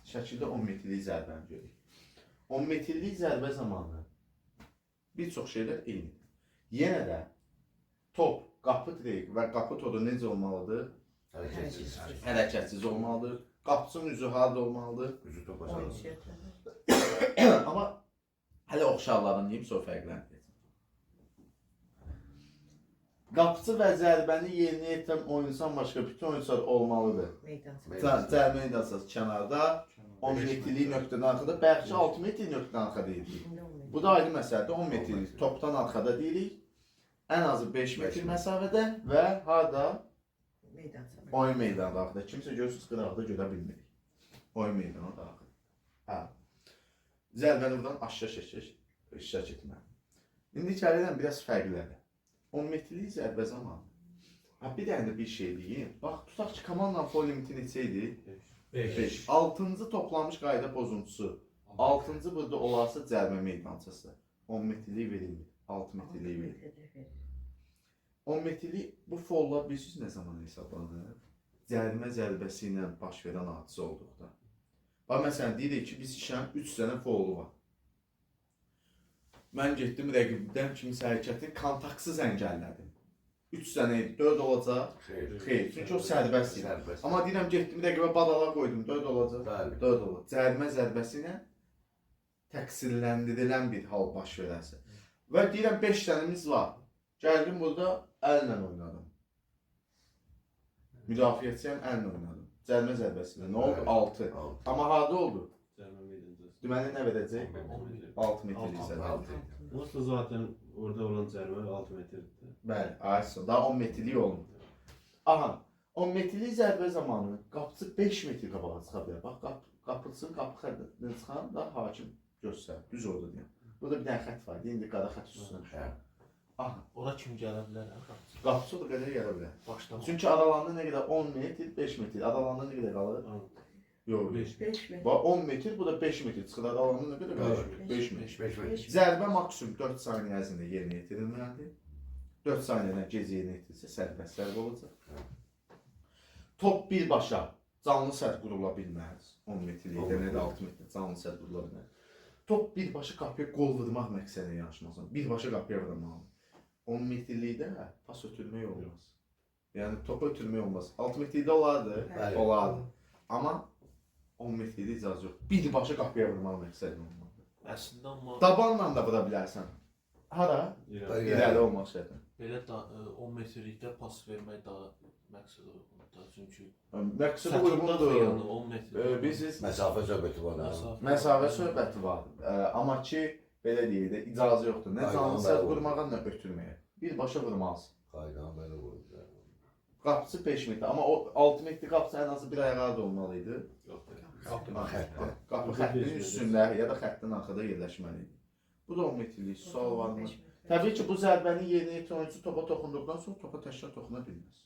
Şəkildə 10 metrlik zərbəni görürük. 10 metrlik zərbə zamanı bir çox şeylər eynidir. Yenə də top, qapı treyk və qapı todu necə olmalıdır? Hərəkətsiz. Hərəkətsiz olmalıdır. Qapısının üzü harda olmalıdır? Üzü topa sarı. Oyunçuya tərəf. Amma hələ oxşarlarını deyim, sonra fərqlərini deyəcəm. Qapıçı və zərbəni yerinə yetirən oyuncudan başqa bütün oyuncular olmalıdır. Meydançada. Cərmə meydançası kənarda, 10 metrlik nöqtədən arxada, bayaqki 6 metrlik nöqtədən arxada deyirik. İndi 10 metr. Bu da ayrı məsələdir. 10 metrlik topdan arxada deyirik. Ən azı 5 metr məsafədə və harda? Meydançada. Oyun meydanı arxada. Kimsə görürsüz qıraqda görə bilmirik. Oyun meydanı daxil. Hə. Zərbəni buradan aşağı şəkil iştirak etməli. İndi gəlirəm biraz fərqlərə. 10 metrlik zərbə zamanı. Ha, bir dənə də bir şey deyim. Bax, tutaq ki, komandanın foul limiti neçə idi? 5. 5. 6-cı toplanmış qayda pozuntusu. 6-cı burada olarsa cərimə meydançası. 10 metrlik verilmir. 6 metrlik verilir. Metrlik verir. 10 metrlik bu follar bilirsiniz nə zaman hesablanır? Cərimə zərbəsi ilə baş verən hadisə olduqda. Bax məsələn deyirik ki, biz işlərin 3 dənə folu var. Mən getdim rəqibdən kimsə hərəkəti kontaktsız əngəllədim. 3 dənə idi, 4 olacaq. Xeyr. Xeyr, çünki o sərbəst idi. Sərbəst. Amma deyirəm getdim rəqibə badala qoydum, 4 olacaq. Bəli. 4 olur. Cərimə zərbəsi ilə təqsirləndirilən bir hal baş verərsə. Və deyirəm 5 dənəmiz var. Gəldim burada əllə oynadım. Müdafiəçiyəm, əllə oynadım. Cərimə zərbəsi ilə. Nə oldu? Bəli. 6. 6. Amma harda oldu? Cərmə meydançası. Deməli nə verəcək? 10 metr. 6 metrlik Altı. zərbə. 6. Onsuz da zaten orada olan cərmə 6 metrdir. Bəli, ayırsın. Daha 10 metrlik olmur. Aha, 10 metrlik zərbə zamanı qapıçı 5 metr qabağa çıxa bilər. Bax, qapıçının qapı xəddindən çıxan da hakim göstərir. Düz orada deyəm. Burada bir dənə xətt var. İndi qara xətt üstünə düşür. Hə. Aha, Ora kim gələ bilər? Hə, qapıçı? qapıçı o qədər gələ bilər. Başlama. Çünki aralanda nə qədər 10 metr, 5 metr. Aralanda nə qədər qalır? Yox. 5. 5 metr. Bax 10 metr, bu da 5 metr çıxır. Aralanda nə qədər qalır? 5 metr. 5 metr. Zərbə maksimum 4 saniyə ərzində yerinə yetirilməlidir. 4 saniyədən gec yerinə yetirilsə sərbəst zərbə olacaq. Top birbaşa canlı sədd qurula bilməz. 10 metrlikdə nə də 6 metrdə canlı sədd qurula bilməz. Top birbaşa qapıya qol vurmaq məqsədi ilə yanaşmalısan. Birbaşa qapıya vurmalısan. 10 metrlikdə pas ötürmək olmaz. Yəni topu ötürmək olmaz. 6 metrlikdə olardı, Bəli. olardı. Amma 10 metrlikdə icazə yox. Birbaşa qapıya vurmaq məqsədi olmalıdır. Əslində amma Dabanla da vura bilərsən. Hara? Bəli. İrəli olmaq şərti. belə da, 10 metrlikdə pas vermək daha məqsədə uyğundur. Çünki Məqsədə çətindir uyğundur. yəni 10 metr. Bilirsiniz, Məsafə söhbəti var. ha. Məsafə. məsafə söhbəti var. Amma ki, belə deyək də, icazə yoxdur. Nə Aynen, canlı sədd bəli. qurmağa, nə ötürməyə. Birbaşa vurmalısan. Qaydanı belə qoyublar. Qapıçı 5 metr, amma o 6 metr qapıçı ən azı bir ayağa da olmalı idi. Qapı xəttdə. Qapı Bu da xəttinin 5 metr. üstündə ya da xəttinin arxada yerləşməli idi. Bu da 10 metrlik sual varmı? 5 metr. Təbii ki, bu zərbəni yerinə yetirən oyunçu topa toxunduqdan sonra topa təkrar toxuna bilməz.